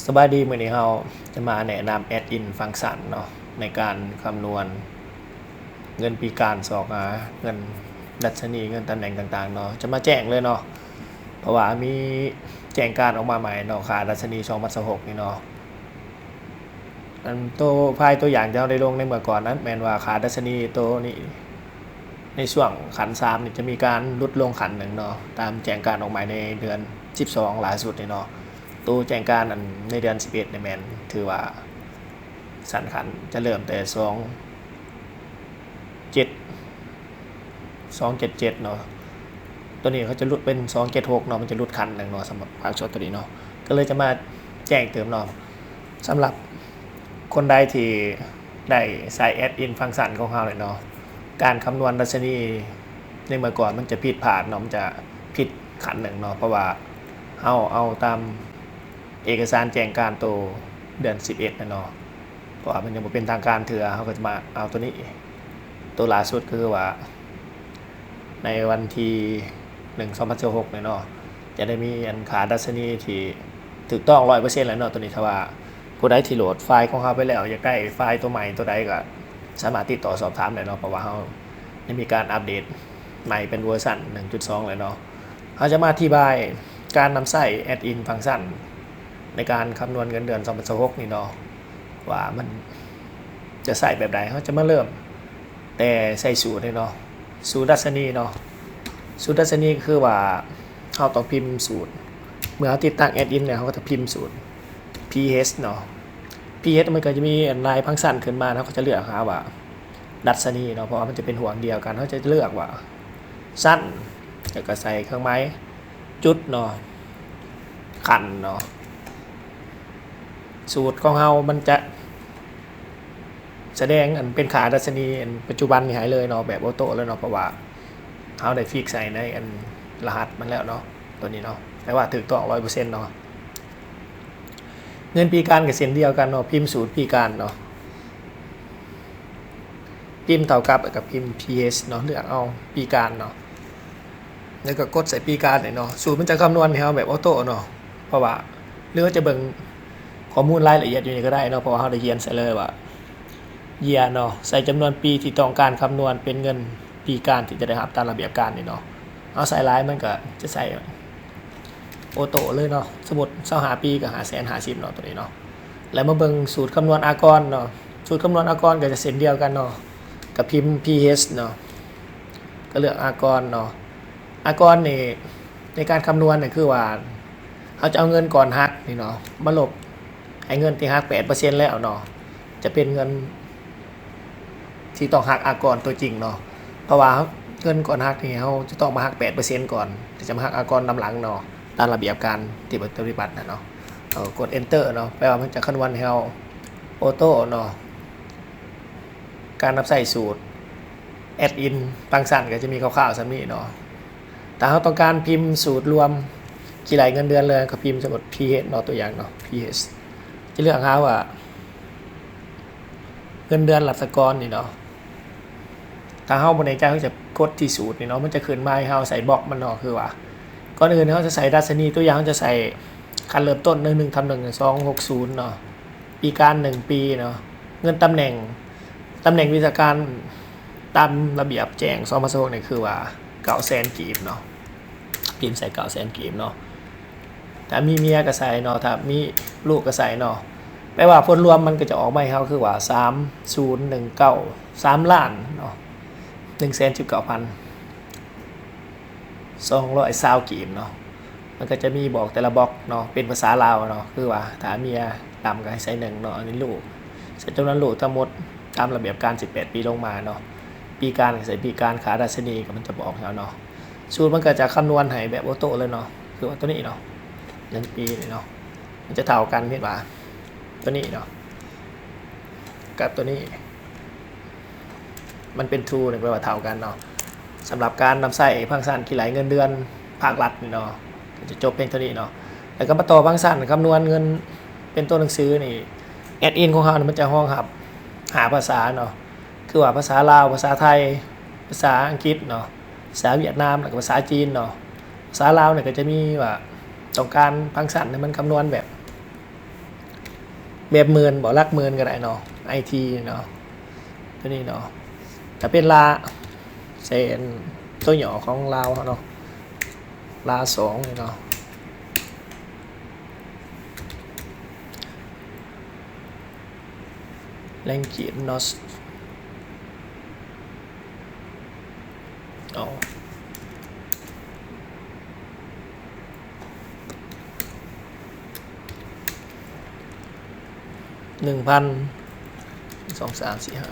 ສະບາຍດີ, ມື້ນີ້ເຮົາຈະມາແນະນຳແອັດອິນຟັງຊັນເນາະ ໃນການຄຳນວນເງິນປີການ ຊອກຫາເງິນດັດຊະນີ ເງິນຕຳແໜ່ງຕ່າງໆເນາະ, ຈະມາແຈ້ງເລີຍເນາະ ເພາະວ່າມີແຈ້ງການອອກມາໃໝ່ເນາະ ຄ່າດັດຊະນີສອງພັນຊາວຫົກນີ້ເນາະ. ອັນໂຕໄຟລ໌ຕົວຢ່າງທີ່ເຮົາໄດ້ລົງໃນເມື່ອກ່ອນນັ້ນ ແມ່ນວ່າຄ່າດັດຊະນີໂຕນີ້ ໃນຊ່ວງຂັ້ນສາມນີ້ຈະມີການຫຼຸດລົງຂັ້ນໜຶ່ງເນາະ ຕາມແຈ້ງການອອກໃໝ່ໃນເດືອນສິບສອງຫຼ້າສຸດນີ້ເນາະ. ໂຕແຈ້ງການອັນໃນເດືອນສິບເອັດນີ້ແມ່ນຖືວ່າ ຊັ້ນຂັ້ນຈະເລີ່ມແຕ່ສອງເຈັດ ສອງເຈັດເຈັດເນາະ, ໂຕນີ້ເຂົາຈະຫຼຸດເປັນສອງເຈັດຫົກເນາະ, ມັນຈະຫຼຸດຂັ້ນໜຶ່ງເນາະ ສຳລັບພາກສ່ວນໂຕນີ້ເນາະ. ກໍເລີຍຈະມາແຈ້ງເຕີມເນາະ ສຳລັບຄົນໃດທີ່ ໄດ້ໃຊ້ແອັດອິນຟັງຊັນຂອງເຮົາແຫຼະເນາະ, ການຄຳນວນດັດຊະນີໃນເມື່ອກ່ອນມັນຈະຜິດພາດເນາະ, ມັນຈະຜິດຂັ້ນໜຶ່ງເນາະ ເພາະວ່າເຮົາເອົາຕາມເອກະສານແຈ້ງການໂຕເດືອນສິບເອັດນັ້ນເນາະ, ເພາະວ່າມັນຍັງບໍ່ເປັນທາງການເທື່ອ. ເຮົາກໍຈະມາເອົາໂຕນີ້ ໂຕຫຼ້າສຸດກໍຄືວ່າ ໃນວັນທີໜຶ່ງ ສອງພັນຊາວຫົກນີ້ເນາະ ຈະໄດ້ມີອັນຄ່າດັດຊະນີທີ່ຖືກຕ້ອງຮ້ອຍເປີເຊັນແລ້ວເນາະ. ໂຕນີ້ຖ້າວ່າຜູ້ໃດທີ່ໂຫຼດໄຟລ໌ຂອງເຮົາໄປແລ້ວ ຢາກໄດ້ໄຟລ໌ໂຕໃໝ່ໂຕໃດກໍສາມາດຕິດຕໍ່ສອບຖາມໄດ້ເນາະ, ເພາະວ່າເຮົາໄດ້ມີການອັບເດດໃໝ່ເປັນເວີຊັນໜຶ່ງຈຸດສອງແລ້ວເນາະ. ເຮົາຈະມາອະທິບາຍການນຳໃຊ້ແອັດອິນຟັງຊັນໃນການຄຳນວນເງິນເດືອນສອງພັນຊາວຫົກນີ້ເນາະ ວ່າມັນຈະໃຊ້ແບບໃດ. ເຮົາຈະມາເລີ່ມ ແຕ່ໃສ່ສູດນີ້ເນາະ, ສູດດັດຊະນີເນາະ. ສູດດັດຊະນີກໍຄືວ່າເຮົາຕ້ອງພິມສູດ, ເມື່ອເຮົາຕິດຕັ້ງແອັດອິນແລ້ວ ເຮົາກໍຈະພິມສູດ ພີເອັດເນາະ. ພີເອັດມັນກໍຈະມີອັນລາຍຟັງຊັນຂຶ້ນມາ, ເຮົາກໍຈະເລືອກຫາວ່າດັດຊະນີເນາະ, ເພາະວ່າມັນຈະເປັນຫ່ວງດຽວກັນ. ເຮົາຈະເລືອກວ່າຊັ້ນ ແລ້ວກໍໃສ່ເຄື່ອງໝາຍຈຸດເນາະ, ຂັ້ນເນາະ. ສູດຂອງເຮົາມັນຈະ ສະແດງອັນເປັນຄ່າດັດຊະນີອັນປັດຈຸບັນນີ້ໃຫ້ເລີຍເນາະ ແບບໂອໂຕ້ເລີຍເນາະ, ເພາະວ່າເຮົາໄດ້ຟິກໃສ່ໃນອັນລະຫັດມັນແລ້ວເນາະ ໂຕນີ້ເນາະ, ແປວ່າຖືກຕ້ອງຮ້ອຍເປີເຊັນເນາະ. ເງິນປີການກໍເຊັ່ນດຽວກັນເນາະ, ພິມສູດປີການເນາະ, ພິມເທົ່າກັບ ແລ້ວກໍພິມພີເອັດເນາະ, ເລືອກເອົາປີການເນາະ. ແລ້ວກໍກົດໃສ່ປີການນີ້ເນາະ, ສູດມັນຈະຄຳນວນໃຫ້ເຮົາແບບໂອໂຕ້ເນາະ, ເພາະວ່າ ຫຼືວ່າຈະເບິ່ງຂໍ້ມູນລາຍລະອຽດຢູ່ນີ້ກໍໄດ້ເນາະ, ເພາະວ່າເຮົາໄດ້ຂຽນໃສ່ເລີຍວ່າ ເຢຍເນາະ, ໃສ່ຈຳນວນປີທີ່ຕ້ອງການຄຳນວນເປັນເງິນປີການທີ່ຈະໄດ້ຮັບຕາມລະບຽບການນີ້ເນາະ. ເຮົາໃສ່ຫຼາຍມັນກໍຈະໃສ່ ໂອໂຕ້ເລີຍເນາະ, ສົມມຸດຊາວຫ້າປີກໍຫ້າແສນຫ້າສິບເນາະ ໂຕນີ້ເນາະ. ແລ້ວມາເບິ່ງສູດຄຳນວນອາກອນເນາະ, ສູດຄຳນວນອາກອນກໍຈະເຊັ່ນດຽວກັນເນາະ, ກໍພິມພີເອັດເນາະ, ກໍເລືອກອາກອນເນາະ. ອາກອນນີ້ໃນການຄຳນວນນີ້ຄືວ່າ ເຮົາຈະເອົາເງິນກ່ອນຫັກນີ້ເນາະ ມາລົບໃຫ້ເງິນທີ່ຫັກແປດເປີເຊັນແລ້ວເນາະ, ຈະເປັນເງິນ ທີ່ຕ້ອງຫັກອາກອນຕົວຈິງເນາະ, ເພາະວ່າເງິນກ່ອນຫັກນີ້ເຮົາຈະຕ້ອງມາຫັກແປດເປີເຊັນກ່ອນ ແລ້ວຈະມາຫັກອາກອນນຳຫຼັງເນາະ, ຕາມລະບຽບການທີ່ປະຕິບັດນະເນາະ. ເອີ ກົດ Enter ເນາະ, ແປວ່າມັນຈະຄຳນວນໃຫ້ເຮົາໂອໂຕ້ເນາະ. ການນຳໃຊ້ສູດ add-in function ກໍຈະມີຄ່າວໆສ່ຳນີ້ເນາະ. ຖ້າເຮົາຕ້ອງການພິມສູດລວມທີ່ໄລ່ເງິນເດືອນເລີຍ ກໍພິມສົມມຸດ PH ເນາະ, ຕົວຢ່າງເນາະ PH ຈະເລືອກຫາວ່າ ເງິນເດືອນລັດຖະກອນນີ້ເນາະ. ຖ້າເຮົາບໍ່ແນ່ໃຈ ເຮົາຈະກົດທີ່ສູດນີ້ເນາະ, ມັນຈະຂຶ້ນມາໃຫ້ເຮົາໃສ່ບລັອກມັນເນາະ, ຄືວ່າ ກ່ອນອື່ນເຮົາຈະໃສ່ດັດຊະນີ, ຕົວຢ່າງເຮົາຈະໃສ່ຂັ້ນເລີ່ມຕົ້ນ ໜຶ່ງ ໜຶ່ງ ທັບ ໜຶ່ງ ສອງ ຫົກ ສູນເນາະ, ປີການ ໜຶ່ງ ປີເນາະ, ເງິນຕຳແໜ່ງ ຕຳແໜ່ງວິຊາການຕາມລະບຽບແຈ້ງສອງພັນຊາວຫົກນີ້ຄືວ່າ ເກົ້າແສນກີບເນາະ, ພິມໃສ່ ເກົ້າແສນກີບເນາະ. ຖ້າມີເມຍກໍໃສ່ເນາະ, ຖ້າມີລູກກໍໃສ່ເນາະ. ແປວ່າຜົນລວມມັນກໍຈະອອກມາໃຫ້ເຮົາຄືວ່າ ສາມສູນໜຶ່ງເກົ້າ ສາມລ້ານເນາະ ໜຶ່ງແສນສິບເກົ້າພັນ ສອງຮ້ອຍຊາວກີບເນາະ. ມັນກໍຈະມີບອກແຕ່ລະບລັອກເນາະ ເປັນພາສາລາວເນາະ, ຄືວ່າຖ້າເມຍຕ່ຳກໍໃຫ້ໃສ່ໜຶ່ງເນາະ, ອັນນີ້ລູກ ໃສ່ຈຳນວນລູກທັງໝົດຕາມລະບຽບການສິບແປດປີລົງມາເນາະ. ປີການກໍໃສ່ປີການ, ຄ່າດັດຊະນີກໍມັນຈະບອກໃຫ້ເຮົາເນາະ. ສູດມັນກໍຈະຄຳນວນໃຫ້ແບບໂອໂຕ້ເລີຍເນາະ, ຄືວ່າຕົວນີ້ເນາະ ໜຶ່ງປີນີ້ເນາະ ມັນຈະເທົ່າກັນ, ເຫັນວ່າຕົວນີ້ເນາະ ກັບຕົວນີ້ ມັນເປັນ true ນີ້ແປວ່າເທົ່າກັນເນາະ. ສຳລັບການນຳໃຊ້ຟັງຊັນຄິດໄລ່ເງິນເດືອນພາກລັດນີ້ເນາະ ກໍຈະຈົບພຽງເທົ່ານີ້ເນາະ. ແລ້ວກໍມາຕໍ່ຟັງຊັນຄຳນວນເງິນເປັນຕົວໜັງສືນີ້, add-in ຂອງເຮົານີ້ມັນຈະຮອງຮັບຫ້າພາສາເນາະ, ຄືວ່າພາສາລາວ, ພາສາໄທ, ພາສາອັງກິດເນາະ, ພາສາຫວຽດນາມ ແລ້ວກໍພາສາຈີນເນາະ. ພາສາລາວນີ້ກໍຈະມີວ່າຕ້ອງການຟັງຊັນໃຫ້ມັນຄຳນວນແບບ ແບບໝື່ນບໍ່ ຫຼັກໝື່ນກໍໄດ້ເນາະ ໄອທີເນາະ ຕົວນີ້ເນາະ ຈະເປັນລາແສນ ຕົວຫຍໍ້ຂອງລາວເຮົາເນາະ ລາສອງນີ້ເນາະ ແລງກີດເນາະ ເອົາ ໜຶ່ງພັນ ສອງ ສາມ ສີ່ ຫ້າ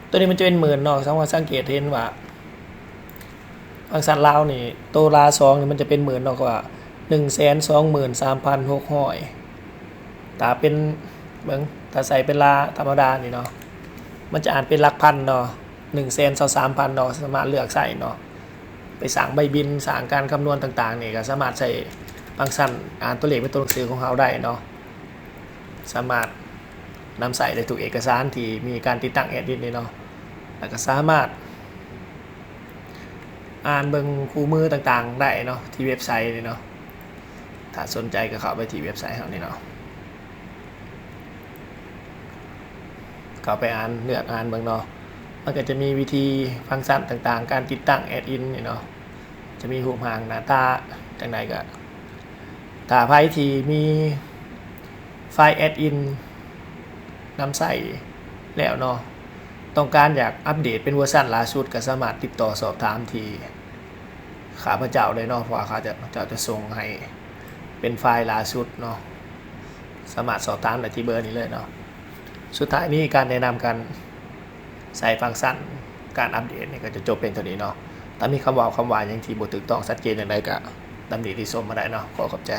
ຕົວນີ້ມັນຈະເປັນໝື່ນເນາະ ສາມາດສັງເກດເຫັນວ່າ ຟັງຊັນລາວນີ້ ໂຕລາສອງນີ້ມັນຈະເປັນໝື່ນເນາະ ກໍວ່າ ໜຶ່ງແສນສອງໝື່ນສາມພັນຫົກຮ້ອຍ ຖ້າເປັນ ເບິ່ງ ຖ້າໃສ່ເປັນລາທຳມະດານີ້ເນາະ ມັນຈະອ່ານເປັນຫຼັກພັນເນາະ ໜຶ່ງແສນຊາວສາມພັນເນາະ ສາມາດເລືອກໃຊ້ເນາະ ໄປສ້າງໃບບິນ ສ້າງການຄຳນວນຕ່າງໆນີ້ ກໍສາມາດໃຊ້ຟັງຊັນອ່ານຕົວເລກເປັນຕົວໜັງສືຂອງເຮົາໄດ້ເນາະ ສາມາດນຳໃຊ້ໄດ້ທຸກເອກະສານທີ່ມີການຕິດຕັ້ງແອດມິນນີ້ເນາະ ແລ້ວກໍສາມາດ ອ່ານເບິ່ງຄູ່ມືຕ່າງໆໄດ້ເນາະ ທີ່ເວັບໄຊນີ້ເນາະ ຖ້າສົນໃຈກໍເຂົ້າໄປທີ່ເວັບໄຊເຮົານີ້ເນາະ ເຂົ້າໄປອ່ານ ເລືອກອ່ານເບິ່ງເນາະ ມັນກໍຈະມີວິທີຟັງຊັນຕ່າງໆ ການຕິດຕັ້ງແອດມິນນີ້ເນາະ ຈະມີຮູບຮ່າງໜ້າຕາຈັ່ງໃດ ກໍຖ້າໃຜທີ່ມີໄຟລ໌ແອດມິນນຳໃຊ້ແລ້ວເນາະ ຕ້ອງການຢາກອັບເດດເປັນເວີຊັນລ່າສຸດ ກໍສາມາດຕິດຕໍ່ສອບຖາມທີ່ຂ້າພະເຈົ້າໄດ້ເນາະ ເພາະວ່າເຂົາຈະ ເຂົາເຈົ້າຈະສົ່ງໃຫ້ເປັນໄຟລ໌ລ່າສຸດເນາະ ສາມາດສອບຖາມໄດ້ທີ່ເບີນີ້ເລີຍເນາະ. ສຸດທ້າຍນີ້ ການແນະນຳການໃຊ້ຟັງຊັນ ການອັບເດດນີ້ ກໍຈະຈົບພຽງເທົ່ານີ້ເນາະ. ຖ້າມີຄຳເວົ້າຄຳວ່າຫຍັງທີ່ບໍ່ຖືກຕ້ອງຊັດເຈນຈັ່ງໃດ ກໍຕຳໜິຕິຊົມມາໄດ້ເນາະ. ຂໍຂອບໃຈ.